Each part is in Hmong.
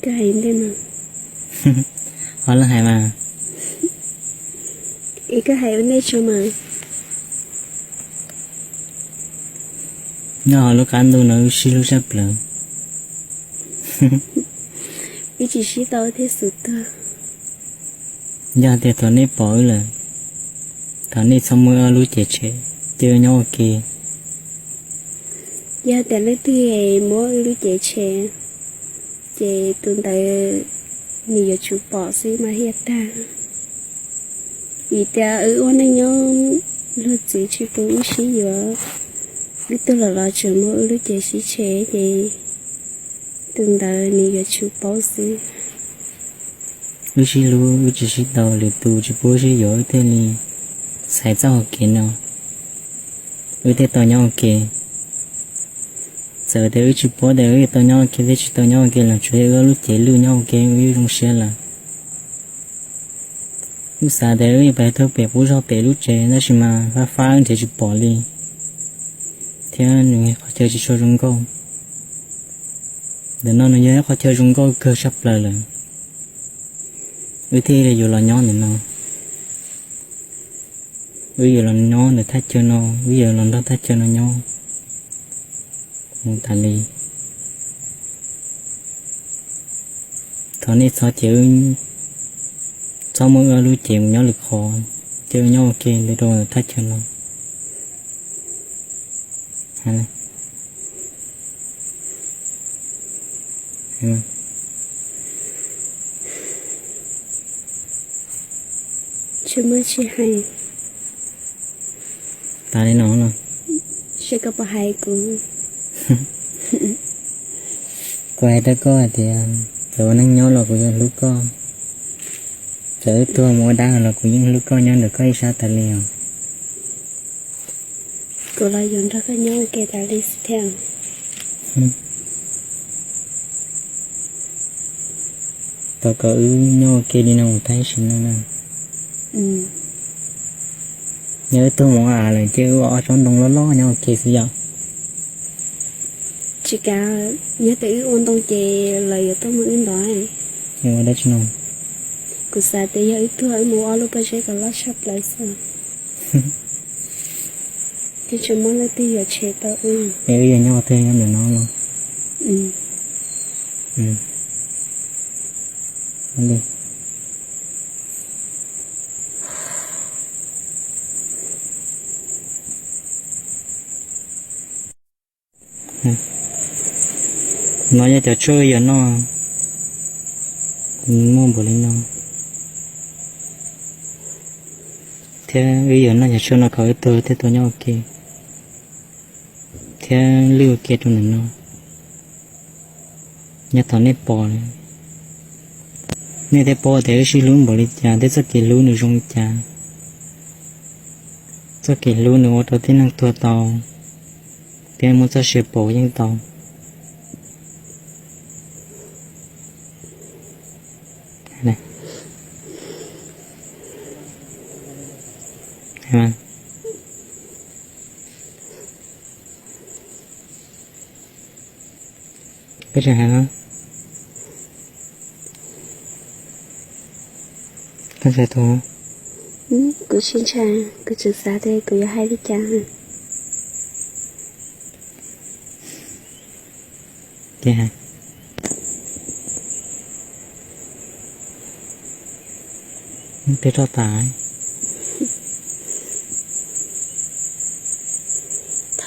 Koj hais ntej mas. Ho leej hais mas. Koj hais ua ntej tso mas. Nyob hauv lub qab ntuj no wb sib hlub tshaj plaws. Wb tsis sib tau thiaj xum tuag. Yog tias thaum nej pom wb lawm, thov nej txhob muab wb ob lub cev tshem, cia wb nyob ua ke. Yog tias leej twg muab wb lub cev tshem, ces tus ntawd nws yuav tsum pom xwb mas thiaj tag. Vim tias wb ua neej nyob luag txwv tsis pub wb sib yuav, wb tuag los los tseem muab wb lub cev sib tshem ces tus ntawd nws yuav tsum paub xwb. Wb sib hlub wb tsis sib tau, lwm tus tsis pub wb sib yuav wb thiaj li xaiv txoj hau kev no, wb thiaj tau nyob ua ke. Txawm tias wb tsis paub tias wb yuav tau nyob ua ke thiab tsis tau nyob ua ke los tsuav yog wb ob lub cev lwj nyob ua ke wb yeej zoo siab lawm. Wb xav tias wb yuav pais thauj pem qub zog pem lub tsev tab sis mas fab fab wb nrhiav tsis pom li, thiab nws qhov chaw tsis tshua zoo nkauj. Ntawm no nws yog ib qhov chaw zoo nkauj kawg tshaj plaws lawm, wb thiaj li yuav los nyob ntawm no. Wb yuav los nyob ntawm thaj chaw no, wb yuav los nrog thaj chaw no nyob mus tas li. Thov nej txhob cia wb, txhob muab wb ob lub cev mus nyob lwm qhov, cia wb nyob ua ke ntawm rau thaj chaw no. Tsis muaj tsis hais. Tas li no los? Seb koj puas hais kuv. Kuv hais rau koj hais tias txawm ua neej nyob los kuv yeej hlub koj, txawm wb tuag mus ua dab los kuv yeej hlub koj nyob ntawm koj ib sab tas li os. Kuv los yuav nrog koj nyob ua ke tas li xwb thiab. Thov kom wb nyob ua ke li no mus tag ib sim neej na. Yog wb tuag mus ua av lawm ces wb ua ob tsob ntoo loj loj nyob ua ke xwb yom. Tsis kav, yog tias wb ua ntoo ces lawv yuav tuaj muab wb ntov. Ua dab tsi no? Kuv xav tias yog wb tuag wb mus ua ob lub pob zeb kom loj tshaj plaws xwb. Thiab tsis muaj leej twg yuav tshem tau wb. Es wb yuav nyob ua twg, nyob ntawm no los? No yog cov tshuaj wb yuav noj, muaj npaum li no. Thiab wb yuav noj cov tshuaj no kom wb tuag thiaj tau nyob ua ke, thiab lwj ua ke rau ntawm no. Nyob thaum nej pom, nej thiaj paub tias wb sib hlub npaum li cas thiab txoj kev hlub nws zoo li cas. Txoj kev hlub nws ua rau tib neeg tuag tau, thiab muaj txoj sia pauv yeej tau. Koj tseem hais los? Koj ntshai tuag? Kuv tsis ntshai, kuv tseem xav tias kuv yuav hais li cas. Ces hais, twb roj tas.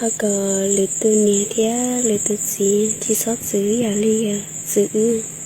Thov kom lwm tus niam thiab lwm tus txiv tsis txhob txwv yam li txwv wb.